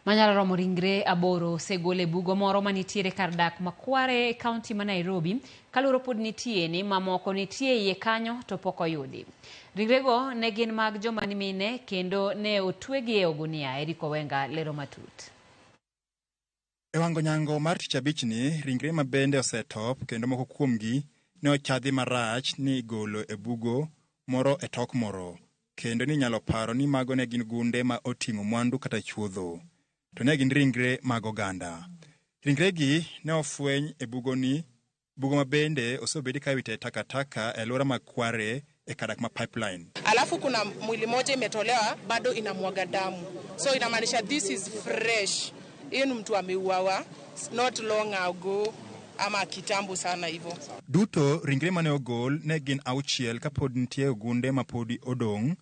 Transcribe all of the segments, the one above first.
Manyalo romo ringre aboro osegol e bugo moro manitiere kar dak ma Kware e kaunti ma Nairobi kaluoro pod nitie ni mamoko nitie iye kanyo to pok oyudi. Ringrego ne gin mag joma ni mine kendo ne otwegi e ogunia. Eric Owenga lero matut. E wango nyango mar tich abichni, ringre ma bende osetop kendo moko kuomgi ne ochadhi marach ni igolo e bugo moro e tok moro, kendo ni inyalo paro ni mago ne gin gunde ma oting'o mwandu kata chuodho. To ne gin ringre mag oganda. Ringregi ne ofweny e bugoni, bugo ma bende osebedi ka iwite takataka e alwora ma Kware e kar dak ma Pipeline. Alafu kuna mwili moja imetolewa bado inamwaga damu, so inamaanisha this is fresh. Hii ni mtu ameuawa not long ago ama kitambo sana hivyo. Duto ringre mane ogol ne gin auchiel kapod nitie ogunde mapodi odong'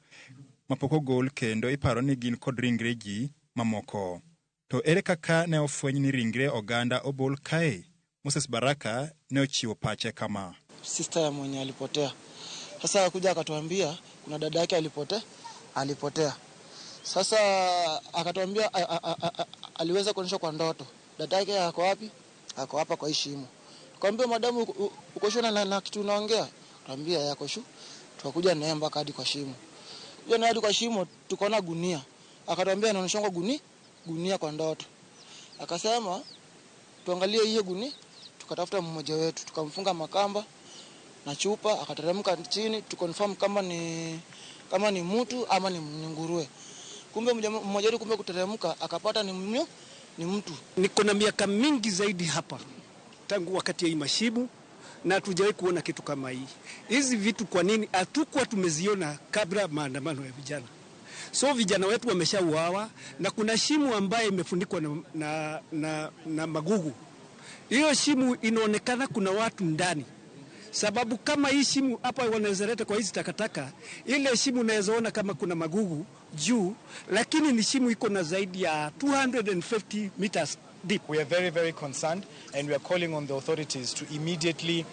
mapok ogol kendo iparo ni gin kod ringre ji mamoko. To ere kaka ne ofweny ni ringre oganda obol kae? Moses Baraka ne ochiwo pache kama. Sister ya mwenye alipotea. Sasa akuja akatuambia kuna dada yake alipotea. Sasa akatuambia aliweza kuonyesha kwa ndoto dada yake ako wapi? Ako hapa kwa hii shimo. Tukamwambia, "Madamu, uko sure na kitu unaongea?" Tuambia yako sure. Tukakuja naye mpaka hadi kwa shimo. Kuja naye hadi kwa shimo, tukaona gunia. Akatuambia anaonyesha gunia kwa ndoto. Akasema tuangalie hiyo gunia, tukatafuta mmoja wetu, tukamfunga makamba na chupa, akateremka chini tuconfirm kama ni mtu ama ni nguruwe. Kumbe mmoja wetu kumbe kuteremka akapata ni mtu. Niko na miaka mingi zaidi hapa tangu wakati ya Imashibu na hatujawahi kuona kitu kama hii. Hizi vitu kwa nini hatukuwa tumeziona kabla maandamano ya vijana? So vijana wetu wameshauawa na kuna shimo ambayo imefunikwa na magugu. Hiyo shimo inaonekana kuna watu ndani, sababu kama hii shimo hapa wanaweza leta kwa hizi takataka, ile shimo unaweza ona kama kuna magugu juu, lakini ni shimo iko na zaidi ya 250 meters deep. We are very, very concerned and we are calling on the authorities to immediately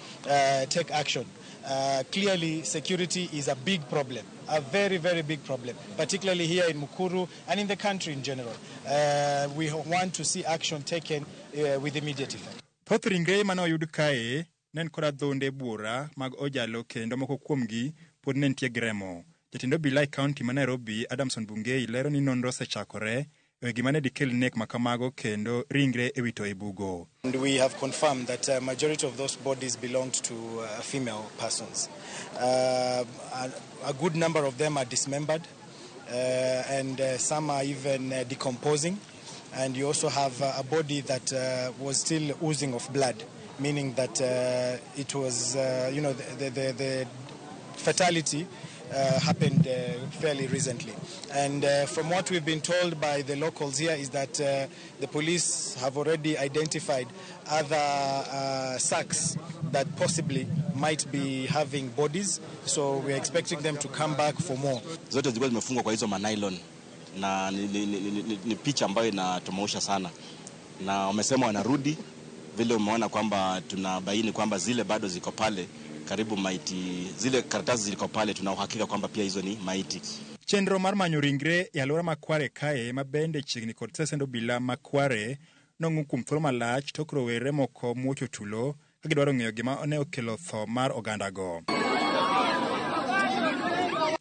take action. Clearly, security is a big problem, a very, very big problem, particularly here in Mukuru and in the country in general. We want to see action taken with immediate effect. Thoth ringre mane oyud kae ne en kod adhonde buora mag ojalo kendo moko kuomgi pod ne nitie gi remo. Jatend obila e kaunti ma Nairobi, Adamson Bungei, lero ni nonro osechakore e wi gima ne dikel nek ma kamago kendo ringre iwito e bugo. And we have confirmed that majority of those bodies belonged to female persons. A good number of them are dismembered and some are even decomposing. And you also have a body that was still oozing of blood, meaning that it was, the fatality happened fairly recently. And from what we've been told by the locals here is that the police have already identified other sacks that possibly might be having bodies. So we're expecting them to come back for more. Zote zilikuwa zimefungwa kwa hizo manylon na ni picha ambayo inatumausha sana, na wamesema wanarudi vile umeona kwamba tunabaini kwamba zile bado ziko pale karibu maiti, zile karatasi ziliko pale, tuna uhakika kwamba pia hizo ni maiti. Chenro mar manyo ringre e alwora ma Kware kae ma bende chiegni kod stesend obila ma Kware nong'u kuom thuolo malach tok rowere moko muocho tulo ka gidwaro ng'eyo gima ne okelo tho mar ogandago.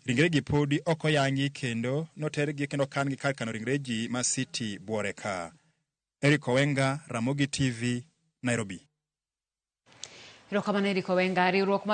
Ringre gi podi ok oyangi kendo notergi kendo okan gi kar kano ringre ji ma City Buore ka. Eric Owenga, Ramogi TV, Nairobi. Erokamano, Eric Owenga. Riwruok mar